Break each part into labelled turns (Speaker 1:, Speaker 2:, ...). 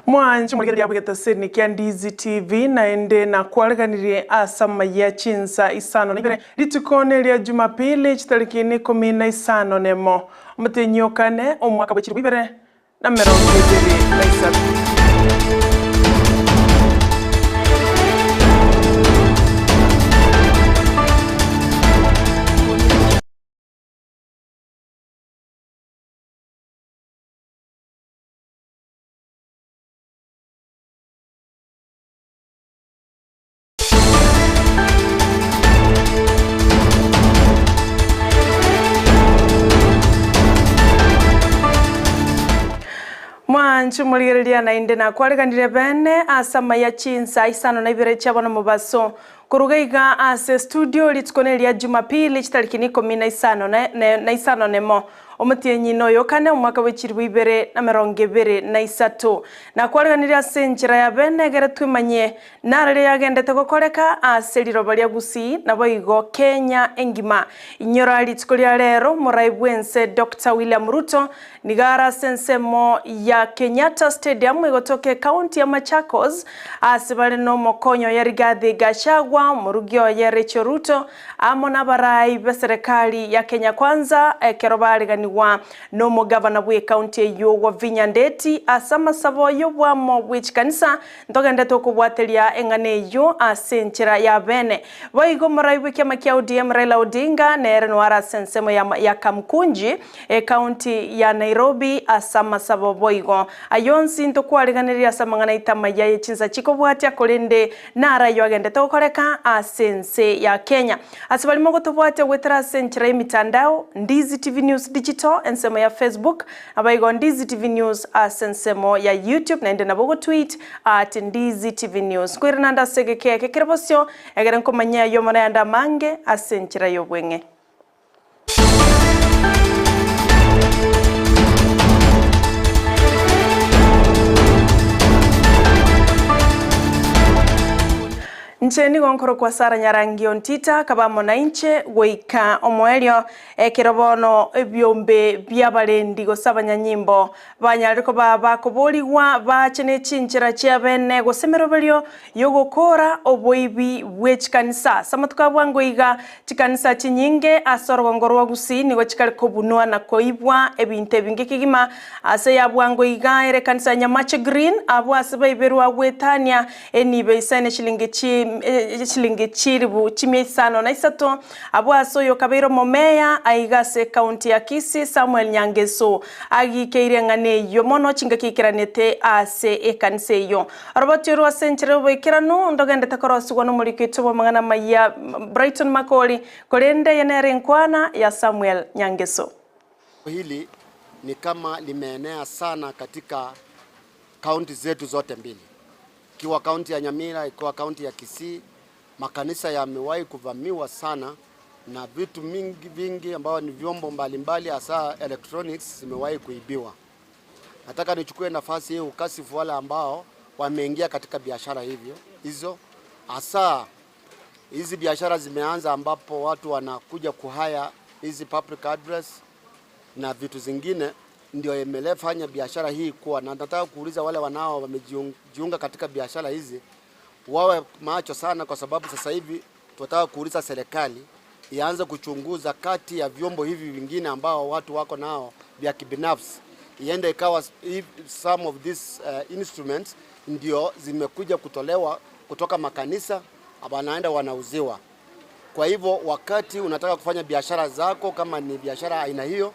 Speaker 1: Mwanchi morigereria bwegetaseni kia Ndizi TV naende nakwareganirie ase amaya chinsa isano na ibere rituko ria Jumapili chitariki ni 15 nemo omotenyi okane omwaka bwa 2023. Mwanchi morigereria naende nakwareganire bene ase amaya chinsa isano na ibere chiabona mobaso kuruga iga ase studio rituko ria Jumapili chitariki ni 15 na isano nemo omotienyi noyo kane omwaka wa 2023 nakwareganire ase enchera ya bene egere twimanye narere yagendete gokoreka ase riroba ria Gusii nabo igo Kenya engima inyora rituko ria rero morai bwense Dr. William Ruto nigara sensemo ya Kenyatta Stadium igotoke county ya Machakos ase bare no mokonyo ya Rigathi Gachagua murugio ya Rachel Ruto amo nabarai be serikali ya Kenya Kwanza ekero bareganiwa no mugavana bwe county yo wa Vinyandeti asama sabo yo bwamo which kanisa ntogende tokubwatelia engane yo ase enchera ya bene boigo morai bwe kiama kia ODM Raila Odinga nere nwara sensemo ya Kamkunji county ya Nairobi asama sabo boigo ayonsi ntokwareganeria asamangana itama ya chinsa chikobwatia kolende nara yo agende tokoreka asense ya Kenya asibalimo gotobwatia gwetera senchera emitandao Ndizi TV News Digital ensemo ya Facebook abaigo Ndizi TV News asensemo ya YouTube naende nabo tweet at Ndizi TV News kwirinanda segeke kekirebosio egere nkomanya yo mona yanda mange asenchera yo bwenge. Nche nigo kwa Sara Nyarangio Ntita kabamo na inche goika omoelio ekerobono ebyombe byabarendi gosabanya nyimbo banyariko baba koboligwa bache ne chinchera chia bene gosemeroberio yogokora oboibi bw'echikanisa samatuka bwango iga chikanisa chinyinge asorogongorwa Gusii nigo chikari kobunwa na koibwa ebintu ebinge kigima ase ya bwango iga ere kanisa Nyamache Green abo ase baiberwa gwetania enibe isane shilingi chi shilingi chiribu chimia isano na isato abo asoyo kabeiro momeya aigase county ya Kisii Samuel Nyangeso agikeire ngane yo mono chingakikiranete ase ekanisa eyo aroboti rwa senchero boikerano ndogende takorosigwa no murikito bo mangana maya Brighton Makoli kolende yenere nkwana ya Samuel Nyangeso.
Speaker 2: Hili ni kama limeenea sana katika kaunti zetu zote mbili, ikiwa kaunti ya Nyamira, ikiwa kaunti ya Kisii, makanisa yamewahi kuvamiwa sana na vitu mingi vingi ambao ni vyombo mbalimbali hasa electronics zimewahi kuibiwa. Nataka nichukue nafasi hii ukasifu wale ambao wameingia katika biashara hivyo hizo, hasa hizi biashara zimeanza ambapo watu wanakuja kuhaya hizi public address na vitu zingine, ndio imelefanya biashara hii kuwa. Na nataka kuuliza wale wanao wamejiunga katika biashara hizi wawe macho sana, kwa sababu sasa hivi tunataka kuuliza serikali ianze kuchunguza kati ya vyombo hivi vingine ambao watu wako nao vya kibinafsi, iende ikawa some of these instruments ndio zimekuja kutolewa kutoka makanisa wanaenda wanauziwa. Kwa hivyo wakati unataka kufanya biashara zako kama ni biashara aina hiyo,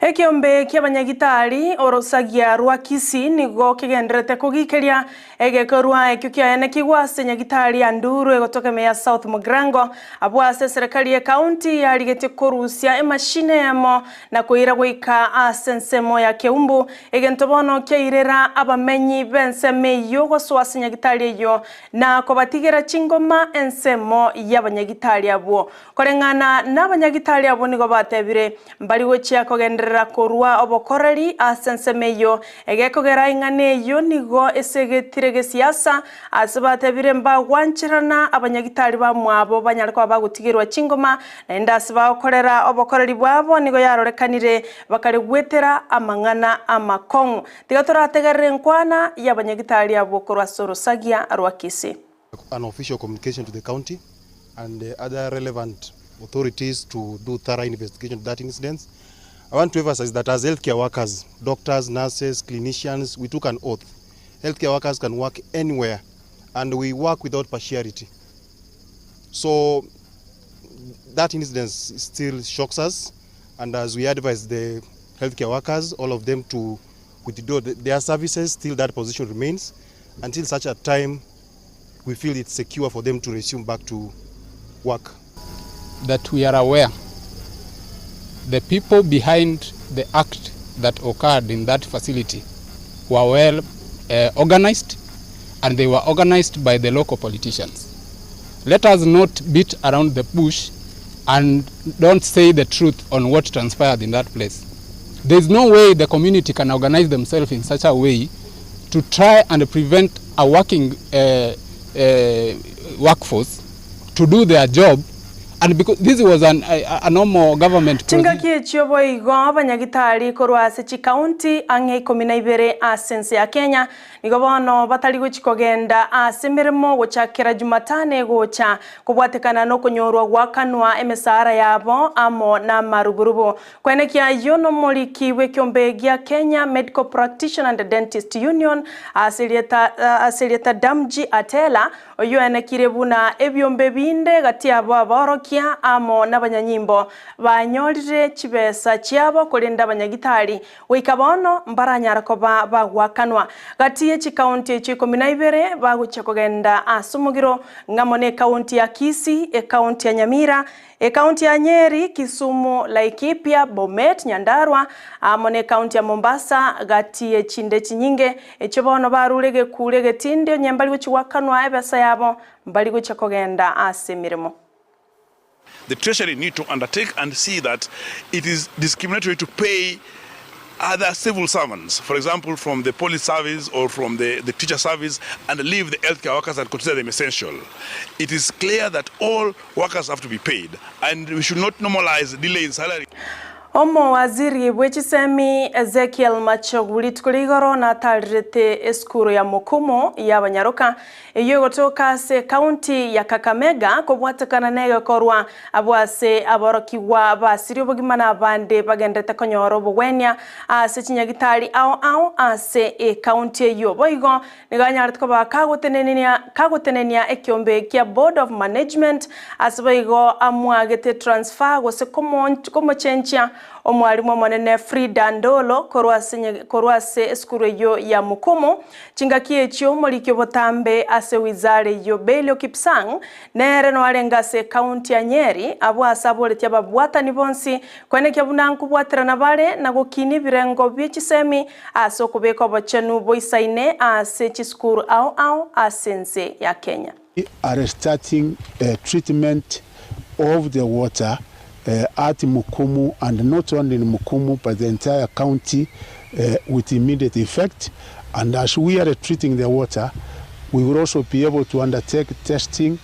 Speaker 1: Ekiombe kia banyagitari orosagia rwa Kisii nigo kigenderete kugikeria egekorwa ekio kiaene kigwase nyagitari ya Nduru egotoka meya South Mugrango abo ase serikali ya county yarigete kurusia emashine yamo na kuira goika ase ensemo ya Keumbu egento bono kiairera abamenyi benseme yo goswase nyagitari eyo na kobatigera chingoma ensemo ya banyagitari abo koreng'ana n'abanyagitari abo nigo batebire mbari gochia kogenderera korwa obokoreri ase ensemo eywo egekogera ing'ana eywo nigo esegetire gesiasa ase batebire mbagwancherana abanyagitari bamwabo banyare koba bagotigerwa chingoma naende ase bagokorera obokoreri bwabo nigo yarorekanire bakare gwetera amang'ana amakong'u. Tiga torategerere nkwana y'abanyagitari abo korwa Sorosagia rwa Kisii.
Speaker 3: An official communication to the county and the other relevant authorities to do thorough investigation of that incident. I want to emphasize that as healthcare workers, doctors, nurses, clinicians, we took an oath. Healthcare workers can work anywhere, and we work without partiality. So that incident still shocks us, and as we advise the healthcare workers, all of them to withdraw their services till that position remains, until such a time we feel it's secure for them to resume back to work.
Speaker 4: That we are aware the people behind the act that occurred in that facility were well organized, and they were organized by the local politicians. Let us not beat around the bush and don't say the truth on what transpired in that place. There is no way the community can organize themselves in such a way to try and prevent a working workforce to do their job, and because this was a normal government
Speaker 1: Chingaki echio boigo abanyagitari korwa ase chikaunti ang'e 12 ase ense ya Kenya nigo bono batari gochi kogenda ase emeremo gochakera Jumatano gocha kobwatekana nokonyorwa gwakanwa emesara yabo amo na maruburubu. Kwenekia ayo nomoriki bw'ekiombe gia Kenya Medical Practitioner and Dentist Union aserieta Damji Atela oyo enekire buna ebiombe binde gati abo aborokia amo n'abanyanyimbo banyorire chibesa chiabo kurinda abanyagitari goika bono mbaranyara koba bagwakanwa gati ye chikaunti echi 12 bagochia kogenda ase omogiro ng'amo na ekaunti ya Kisii, ekaunti ya Nyamira, ekaunti ya Nyeri, Kisumu, Laikipia, Bomet, Nyandarua amo na ekaunti ya Mombasa gati ye chinde chinyinge echo bono barure gekure getinde onye mbari gochiwakanwa ebesa yabo mbari gochia kogenda ase emirimo.
Speaker 5: The Treasury need to undertake and see that it is discriminatory to pay other civil servants, for example, from the police service or from the teacher service, and leave the healthcare workers and consider them essential. It is clear that all workers have to be paid, and we should not normalize delay in salary.
Speaker 1: Omo waziri bw'echisemi Ezekiel Machaguli tukuligoro natarete eskuru ya Mukumu ya Banyaroka eyo gotoka ase kaunti ya Kakamega kobwatekana negekorwa abwase aborokiwa basiri obogima na abande bagendete konyora obogwenia ase chinyagitari ao ao ase ekaunti eyo boigo niganyarete koba kagotenenia ekiombe kia Board of Management ase boigo amwagete transfer gose komochenchia omwalimu omonene Frida Ndolo korwa ase esukuru eyo ya Mukumu. Chingaki echio omoriki obotambe ase wizara eyo Belio Kipsang nere noarenga ase kaunti ya Nyeri abo ase aboretie ababwatani bonsi kwenekia buna nkobwaterana bare na gokina ebirengo bie chisemi ase okobeka obochenu boisaine ase chisukuru ao ao ase ense ya Kenya.
Speaker 6: We are starting a treatment of the water at Mukumu, and not only in Mukumu but the entire county with immediate effect. And as we are treating the water, we will also be able to undertake testing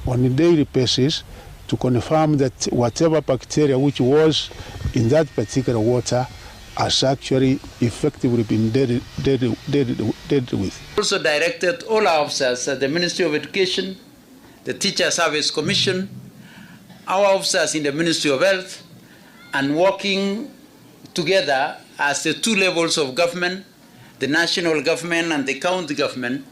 Speaker 6: on a daily basis to confirm that whatever bacteria which was in that particular water has actually effectively been dealt with.
Speaker 7: Also directed all our officers at the Ministry of Education, the Teacher Service Commission, our officers in the Ministry of Health, and working together as the two levels of government, the national government and the county government,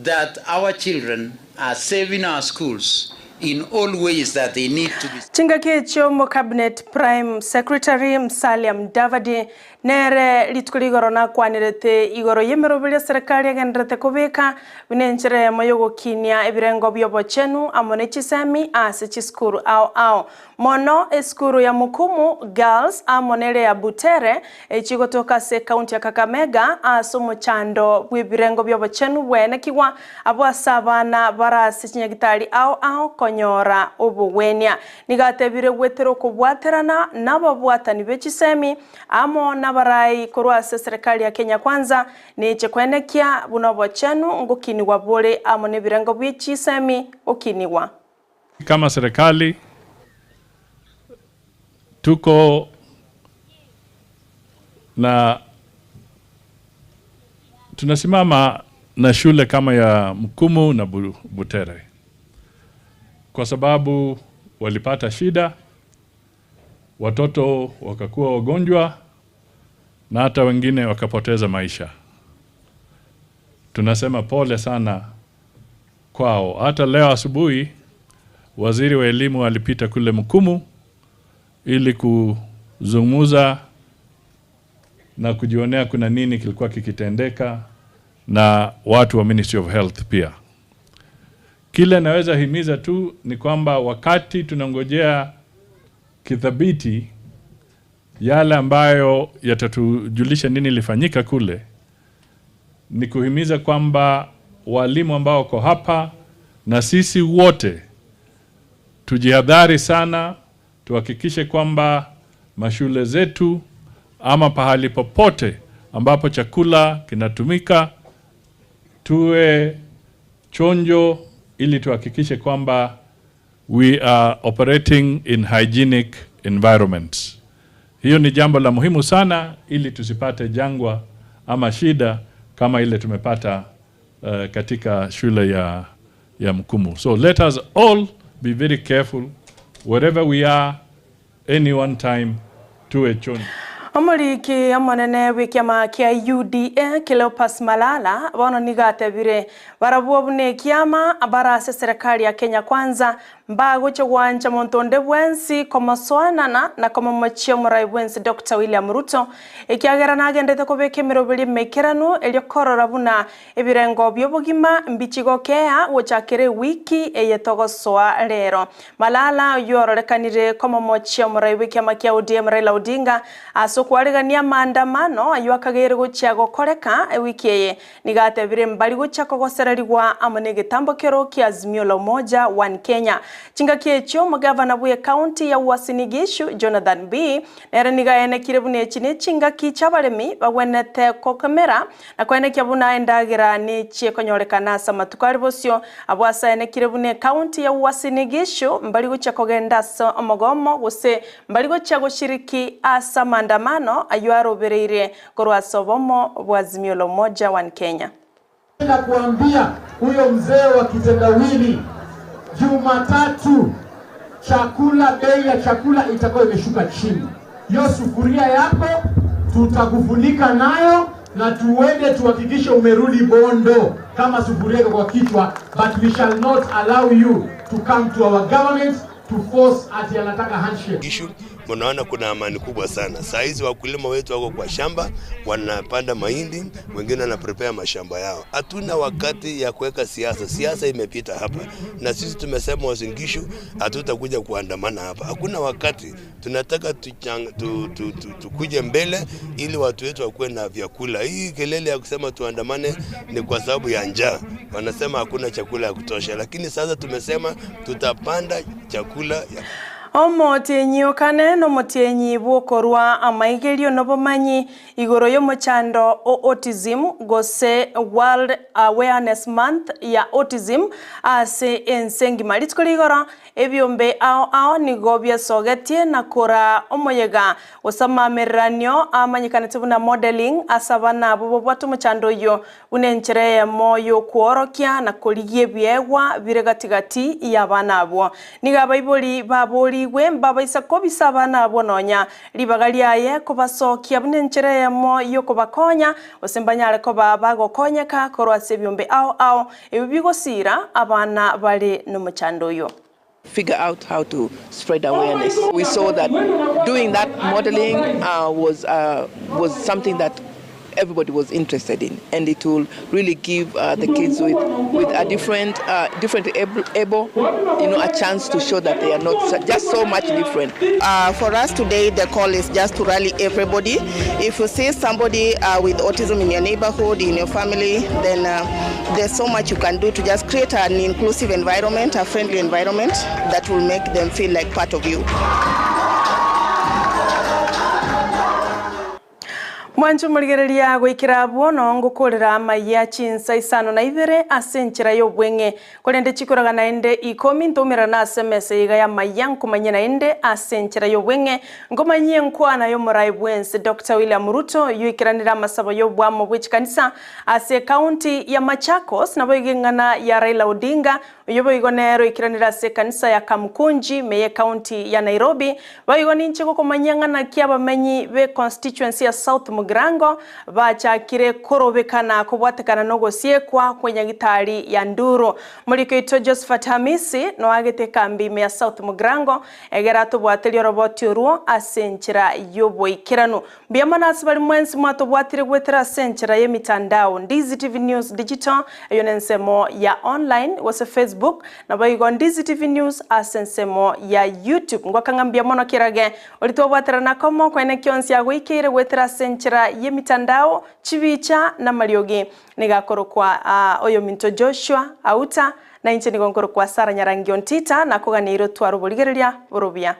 Speaker 7: that our children are safe in our schools in all ways that they need to be.
Speaker 1: Chingaki echio mo Cabinet Prime Secretary Musalia Mudavadi Nere rituko rigoro nakwanirete igoro yemerobere serikali yagenderete kubika binenchere moyogokinia ebirengo byobochenu amone chisemi ase chiskuru ao ao mono eskuru ya Mukumu Girls amonere ya Butere echigotoka se county ya Kakamega ase omochando bw'ebirengo byobochenu bwenekigwa abo asabana barase chinyagitari ao ao konyora obugwenia nigatebire gwetero kubwaterana nababwatani bechisemi amo nabarai korwa serikali ya Kenya Kwanza niche kwenekia bunobochenu ngukiniwa bole amo nebirengo bw'echisemi ukiniwa.
Speaker 8: Kama serikali tuko na tunasimama na shule kama ya Mukumu na Butere kwa sababu walipata shida, watoto wakakuwa wagonjwa na hata wengine wakapoteza maisha. Tunasema pole sana kwao. Hata leo asubuhi waziri wa elimu alipita kule Mukumu ili kuzungumza na kujionea kuna nini kilikuwa kikitendeka na watu wa Ministry of Health pia. Kile naweza himiza tu ni kwamba wakati tunangojea kithabiti yale ambayo yatatujulisha nini ilifanyika kule, ni kuhimiza kwamba walimu ambao wako hapa na sisi wote tujihadhari sana, tuhakikishe kwamba mashule zetu ama pahali popote ambapo chakula kinatumika tuwe chonjo ili tuhakikishe kwamba we are operating in hygienic environments. Hiyo ni jambo la muhimu sana ili tusipate jangwa ama shida kama ile tumepata katika shule ya Mukumu. So let us all be very careful wherever we are any one time tuwe chonjo.
Speaker 1: Omoriki omonene w'ikiama kia UDA Cleopas Malala bono nigatebire barabwo bune kiama barase serikali ya Kenya Kwanza mbagoche gwanja montonde bwensi komaswanana na komomochia omorai bwensi Dr. William Ruto ekiagera nagendete kobeka emeroberi mekerano elio korora buna ebirengo byobogima mbichigokea gochakere wiki eyetogosoa rero. Malala yororekanire komomochia omorai w'ikiama kia ODM Raila Odinga aso kwaregania maandamano ayo akagere gochia gokoreka wiki eye nigatebire mbali gochia kogosererigwa amo negetambo kero kia Azimio la Umoja One Kenya. Chingaki echo magavana bwe county ya Uasin Gishu Jonathan B nere nigaenekire bune chine chingaki chabaremi bagwenete kokamera na kwenekia buna endagira nichie konyorekana asa matuko ari bosio abo asaenekire bune county ya Uasin Gishu mbali gochia kogenda asa omogomo gose mbali gochia goshiriki asa maandamano ayo arobereire korwa sobomo bwa Azimio la Umoja One Kenya.
Speaker 9: Na kuambia huyo mzee wa kitendawili, Jumatatu chakula, bei ya chakula itakuwa imeshuka chini. Hiyo sufuria yako tutakufunika nayo na tuende tuhakikishe umerudi Bondo kama sufuria iko kwa kichwa, but we shall not allow you to come to our government to force ati anataka handshake.
Speaker 10: Issue, mnaona kuna amani kubwa sana. Saa hizi wakulima wetu wako kwa shamba, wanapanda mahindi, wengine wana prepare mashamba yao. Hatuna wakati ya kuweka siasa. Siasa imepita hapa. Na sisi tumesema Uasin Gishu hatutakuja kuandamana hapa. Hakuna wakati. Tunataka tukuje mbele ili watu wetu wakuwe na vyakula. Hii kelele ya kusema tuandamane ni kwa sababu ya njaa. Wanasema hakuna chakula ya kutosha, lakini sasa tumesema tutapanda chakula ya
Speaker 1: Omotienyi okane nomotienyi bwokorwa amaigerio nobomanyi igoro yomochando o autism gose World Awareness Month ya autism ase ensengima rituko rigoro ebyombe ao ao nigo byasogetie na kora omoyega osamameranio amanyikanete buna modeling asabana abo bobwate omochando oyo unenchere moyo kuorokia na korigie byegwa bire gatigati y'abana abo niga abaibori babori mbabaisa kobisa abana abo nonya ribaga riaye kobasokia bunenchere yamo yokobakonya osembanyare koba bagokonyeka korwa ase ebyombe ao ao ebi bigosira abana bari nomuchando oyo.
Speaker 11: Figure out how to spread awareness. We saw that doing that modeling was something that everybody was interested in, and it will really give the kids with a different able, a chance to show that they are not just so much different.
Speaker 12: For us today, the call is just to rally everybody. If you see somebody with autism in your neighborhood, in your family, then there's so much you can do to just create an inclusive environment, a friendly environment that will make them feel like part of you.
Speaker 1: Mwancho murigereria gwikira bwono ngukurira maiya chinsa isano na ibere ase enchera y'obweng'e korende chikoraga naende ikomi ntumira na SMS iga ya maiya nkumanye naende ase enchera y'obweng'e nkumanye nkwana y'omorai bwense Dr. William Ruto yuikiranira amasabo y'obwamo bw'echikanisa ase county ya Machakos nabo igeng'ana ya Raila Odinga oyo boigo nero ikiranira ase kanisa ya Kamkunji meye county ya Nairobi boigo ninche gokomanya ng'ana kia abamenyi be constituency ya South Mugirango bachakire korobekana kobwatekana nogosiekwa kwenye gitari ya Nduro muliko ito Josephat Hamisi no agete kambi me ya South Mugirango egera tobwatiri roboti ruo asenchira yoboikirano biyamana asibali mwensi mwatobwatire gwetera asenchira ye mitandao Ndizi TV News Digital eyo nensemo ya online wase Facebook na bayigo Ndizi TV News asensemo ya YouTube ngwakangambia mono kirage olitobwatira nakomo kwene kionsi ya gwikire gwetera asenchira ye mitandao chibicha na mariogi nigakoro kwa oyo minto Joshua Auta na inche nigonkoro kwa Sara Nyarangio Ntita na kuganiro twaruburigereria burubia.